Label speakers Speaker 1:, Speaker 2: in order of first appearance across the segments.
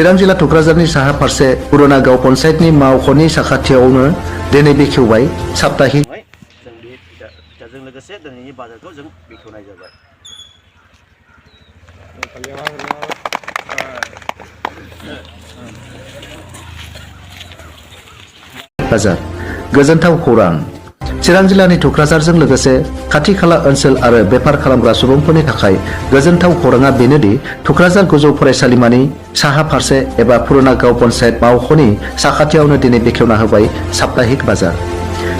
Speaker 1: चिरां जिल्ला थुक्राझारनि साहा फारसे पुराना गाव पन्सायतनि मावख'नि साखाथियावनो दिनै बेखेवबाय साप्ताहिक
Speaker 2: जों बे फिथाजों लोगोसे दिनैनि बाजारखौ जों बेखेवनाय जाबाय।
Speaker 1: बाजार गोजोनथाव खौरां चिरां जिल्लानि थुक्राझारजों लोगोसे खाथि खाला ओनसोल आरो बेफार खालामग्रा सुबुंफोरनि थाखाय गोजोनथाव खौराङा बेनोदि थुक्राझार गोजौ फरायसालिमानि साहा फारसे एबा पुराना गाव पन्सायत मावख'नि साखाथियावनो दिनै बेखेवना होबाय साप्ताहिक बाजार,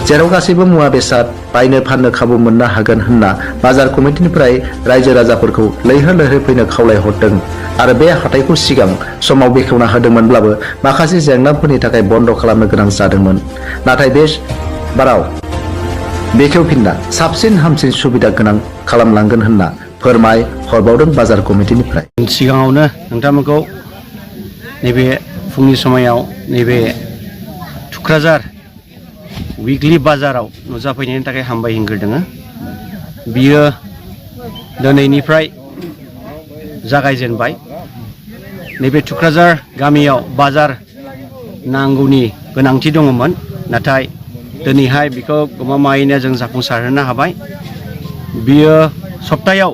Speaker 1: जेराव गासैबो मुवा बेसाद बायनो फाननो खाबु मोननो हागोन होनना बाजार कमिटिनिफ्राय रायजो राजाफोरखौ लैहोर लैहोर फैनो खावलायहरदों आरो बे हाथाइखौ सिगां समाव बेखेवना होदोंमोनब्लाबो माखासे जेंनाफोरनि थाखाय बन्द खालामनो गोनां जादोंमोन। नाथाय बे बाराव बेखेवफिनना साबसिन हामसिन सुबिदा गोनां खालामलांगोन होनना फोरमाय हरबावदों बाजार कमिटिनिफ्राय।
Speaker 2: सिगाङावनो नोंथांमोनखौ नैबे फुंनि समायाव नैबे थुक्राझार उइकलि बाजाराव नुजाफैनायनि थाखाय हामबाय होनग्रोदों। बियो दिनैनिफ्राय जागायजेनबाय। नैबे थुक्राझार गामियाव बाजार नांगौनि गोनांथि दङमोन, नाथाय दिनैहाय बेखौ गमामायैनो जों जाफुंसारहोनो हाबाय। बियो सप्तायाव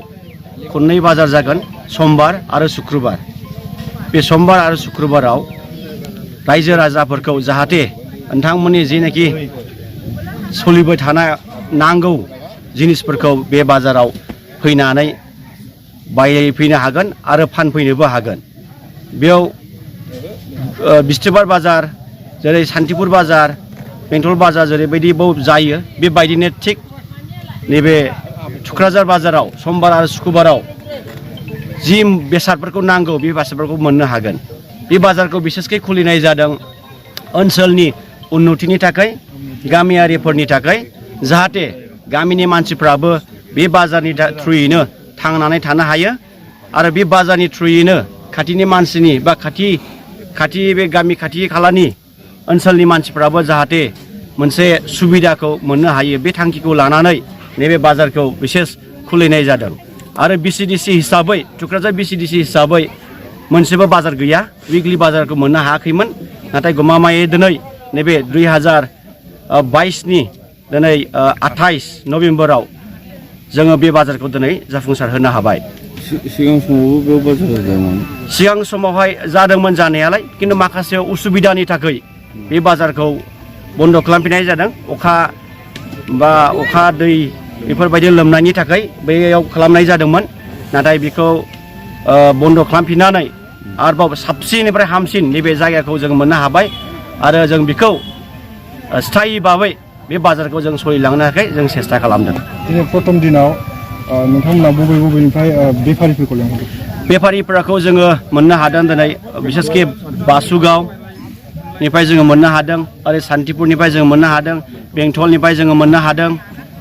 Speaker 2: खननै बाजार जागोन, समबार आरो शुक्रबार। बे समबार आरो शुक्रबाराव रायजो राजाफोरखौ जाहाथे नोंथांमोननि जेनाखि सोलिबाय थानाय नांगौ जिनिसफोरखौ बे बाजाराव फैनानै बायफैनो हागोन आरो फानफैनोबो हागोन। बेयाव बिस्थिबार बाजार, जेरै सान्तिपुर बाजार, बेंटल बाजार जेरैबायदि जायो, बेबायदिनो थिग नैबे थुक्राझार बाजाराव समबार आरो शुक्रबाराव जि बेसादफोरखौ नांगौ बे बेसादफोरखौ मोननो हागोन। बे बाजारखौ बिसेसकै खुलिनाय जादों ओनसोलनि उन्नतिनि थाखाय, गामियारिफोरनि थाखाय, जाहाथे गामिनि मानसिफ्राबो बे बाजारनि थ्रुयैनो थांनानै थानो हायो आरो बे बाजारनि थ्रुयैनो खाथिनि मानसिनि बा खाथि बे गामि खाथि खालानि ओनसोलनि मानसिफ्राबो जाहाथे मोनसे सुबिदाखौ मोननो हायो। बे थांखिखौ लानानै नैबे बाजारखौ बिसेस खुलिनाय जादों। आरो BCDC हिसाबै, थुक्राझार BCDC हिसाबै मोनसेबो बाजार गैया, उइकलि बाजारखौ मोननो हायाखैमोन। नाथाय गमामायै दिनै नैबे 2022नि दिनै 28 नभेम्बराव जोङो बे बाजारखौ दिनै जाफुंसार होनो हाबाय।
Speaker 3: सिगां समावबो बेयाव बाजार जादोंमोन?
Speaker 2: सिगां समावहाय जादोंमोन जानायालाय, खिन्थु माखासे उसुबिदानि थाखाय बे बाजारखौ बन्द खालामफिननाय जादों। अखा दै बेफोरबायदि लोमनायनि थाखाय बैयाव खालामनाय जादोंमोन। नाथाय बेखौ बन्द खालामफिननानै आरोबाव साबसिननिफ्राय हामसिन नैबे जायगाखौ जों मोननो हाबाय आरो जों बेखौ स्थायि भाबै बे बाजारखौ जों सोलिलांनो थाखाय जों सेस्था खालामदों।
Speaker 4: दिनै प्रथम दिनाव नोंथांमोना बबेनिफ्राय बेफारिफोरखौ लेंहरदों?
Speaker 2: बेफारिफोरखौ जोङो मोननो हादों दिनै बिसेसके बासुगावनिफ्राय जोङो मोननो हादों, आरो सान्तिपुरनिफ्राय जोङो मोननो हादों, बेंटलनिफ्राय जोङो मोननो हादों।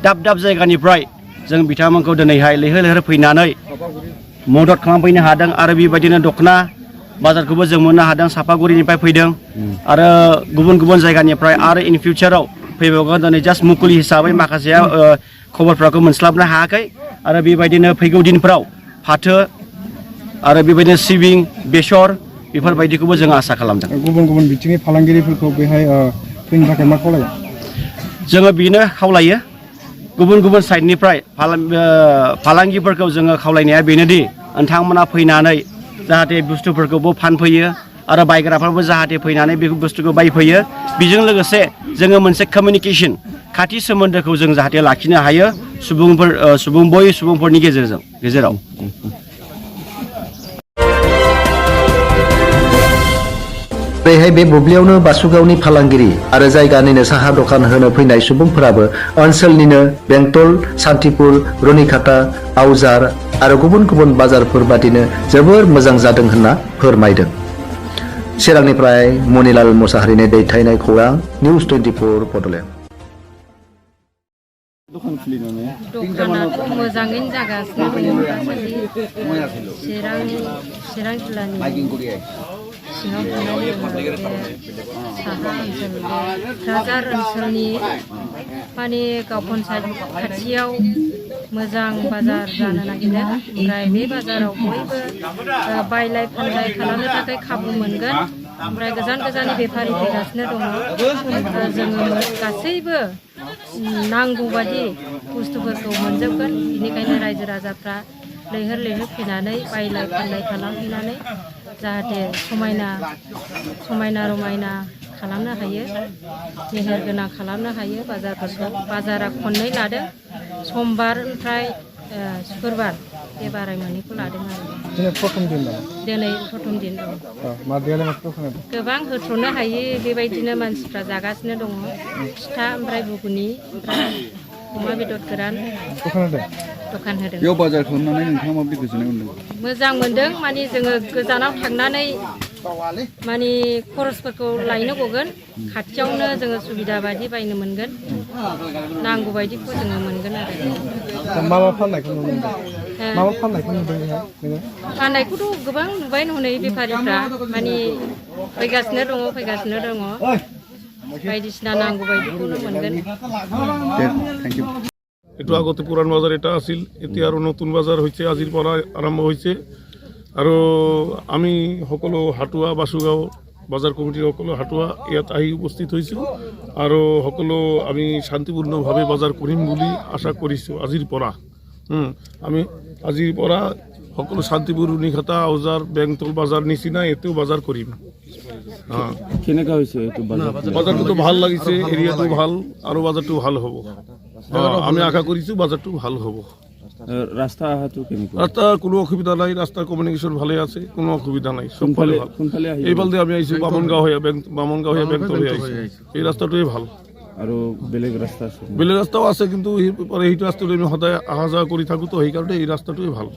Speaker 2: दाब दाब जायगानिफ्राय जों बिथांमोनखौ दिनैहाय लैहोर लैहोर फैनानै मदद खालामफैनो हादों। आरो बेबायदिनो दखना बाजारखौबो जों मोननो हादों, सापागुरिनिफ्राय फैदों आरो गुबुन गुबुन जायगानिफ्राय आरो इन फिउचाराव फैबावगोन। दिनै जास्ट मुकुलि हिसाबै माखासेया खबरफोरखौ मोनस्लाबनो हायाखै आरो बेबायदिनो फैगौ दिनफ्राव फाथो आरो बेबायदिनो सिबिं, बेसर बेफोरबायदिखौबो जों आसा खालामदों।
Speaker 4: गुबुन गुबुन बिथिंनि फालांगिरिफोरखौ बेहाय फैनो थाखाय मा खावलायो?
Speaker 2: जोङो बेनो खावलायो, गुबुन गुबुन साइडनिफ्राय फालांगिफोरखौ जोङो खावलायनाया बेनोदि नोंथांमोना फैनानै जाहाथे बुस्थुफोरखौबो फानफैयो आरो बायग्राफ्राबो जाहाथे फैनानै बे बुस्थुखौ बायफैयो। बेजों लोगोसे जोङो मोनसे कमिउनिकेसन, खाथि सोमोन्दोखौ जों जाहाथे लाखिनो हायो सुबुंफोरनि गेजेराव।
Speaker 1: बेहाय बे बुब्लियावनो बासुगावनि फालांगिरि आरो जायगानिनो साहा दखान होनो फैनाय सुबुंफोराबो ओनसोलनिनो बेंटल, सान्तिपुर, रुनिखाता, आवजार आरो गुबुन गुबुन बाजारफोर बादिनो जोबोर मोजां जादों होनना फोरमायदों। चिरांनिफ्राय मनिलाल मुसाहारिनि दैथायनाय खौरां, निउस 24 बड'लेण्ड।
Speaker 5: दखानाथ' मोजाङैनो जागासिनो दङ दासान्दि। चिरां जिल्लानि सिङाव थानाय साहा ओनसोल, क'क्राझार ओनसोलनि माने गाव पन्सायत खाथियाव मोजां बाजार जानो नागिरदों ओमफ्राय बे बाजाराव बयबो बायलाय फानलाय खालामनो थाखाय खाबु मोनगोन ओमफ्राय गोजान गोजाननि बेफारि फैगासिनो दङ जोङो गासैबो नांगौ बादि बुस्थुफोरखौ मोनजोबगोन बेनिखायनो रायजो राजाफ्रा लैहोर लैहोर फैनानै बायलाय फानलाय खालामहैनानै जाहाथे समायना रमायना खालामनो हायो मेहेर गोनां खालामनो हायो बाजारफोरखौ बाजारा खननै लादों समबार ओमफ्राय सुक्रुबार बे बाराय मोननैखौ लादों आरो
Speaker 4: दिनै प्रथम दिन नामा
Speaker 5: दिनै प्रथम दिन औ
Speaker 4: मादैयालाय माथो खोनादों
Speaker 5: गोबां होथ्र'नो हायि बेबायदिनो मानसिफ्रा जागासिनो दङ फिथा ओमफ्राय बुगुनि ओमफ्राय अमा बेदर गोरान दखान होदों
Speaker 3: बेयाव बाजार खालामनानै नोंथाङा माबायदि गोजोननाय मोन्दों?
Speaker 5: मोजां मोनदों माने जोङो गोजानाव थांनानै माने खरसफोरखौ लायनो गगोन खाथियावनो जोङो सुबिदा बायदि बायनो मोनगोन नांगौ बायदिखौ जोङो मोनगोन आरो
Speaker 4: मा फाननायखौ नुनो मोनदों मा फाननायखौ नुदों नोङो
Speaker 5: फाननायखौथ' गोबां नुबाय हनै बेफारिफ्रा माने फैगासिनो दङ बायदिसिना नांगौ बायदिखौनो मोनगोन
Speaker 3: থ্যাংক ইউ।
Speaker 6: একটু আগতে পুরান বাজার এটা আছিল এতিয়া আৰু নতুন বাজাৰ হৈছে আজিৰ পৰা আৰম্ভ হৈছে আৰু আমি সকলো হাটুৱা বাসুগাঁও বাজাৰ কমিটিৰ সকলো হাটুৱা ইয়াত আহি উপস্থিত হৈছোঁ আৰু সকলো আমি শান্তিপূৰ্ণভাৱে বাজাৰ কৰিম বুলি আশা কৰিছোঁ আজিৰ পৰা আমি আজিৰ পৰা সকলো শান্তিপুৰ নিশাতা আউজাৰ বেংতল বাজাৰ নিচিনা এতেও বাজাৰ কৰিম
Speaker 3: কেনেকুৱা হৈছে এইটো বাজাৰ?
Speaker 6: বাজাৰটোতো ভাল লাগিছে এৰিয়াটো ভাল আৰু বাজাৰটো ভাল হ'ব আমি আশা কৰিছোঁ বাজাৰটো ভাল হ'ব
Speaker 3: ৰাস্তা অহাটো কেনেকুৱা?
Speaker 6: রাস্তার কোনো অসুবিধা নাই রাস্তার কমিউনিকেশন ভালে আছে কোনো অসুবিধা নাই সব ভালে ভাল
Speaker 3: কোনফালে আহিব?
Speaker 6: এইফালে আমি আহিছোঁ বামনগাঁও হৈ বামনগাঁও হৈ বেংতল হৈ আহিছোঁ এই ৰাস্তাটোৱে ভাল
Speaker 3: আৰু বেলেগ ৰাস্তা আছে?
Speaker 6: বেলেগ ৰাস্তাও আছে কিন্তু সেইটো ৰাস্তাটো আমি সদায় অহা যোৱা কৰি থাকোঁ তো সেইকাৰণে এই ৰাস্তাটোৱে ভাল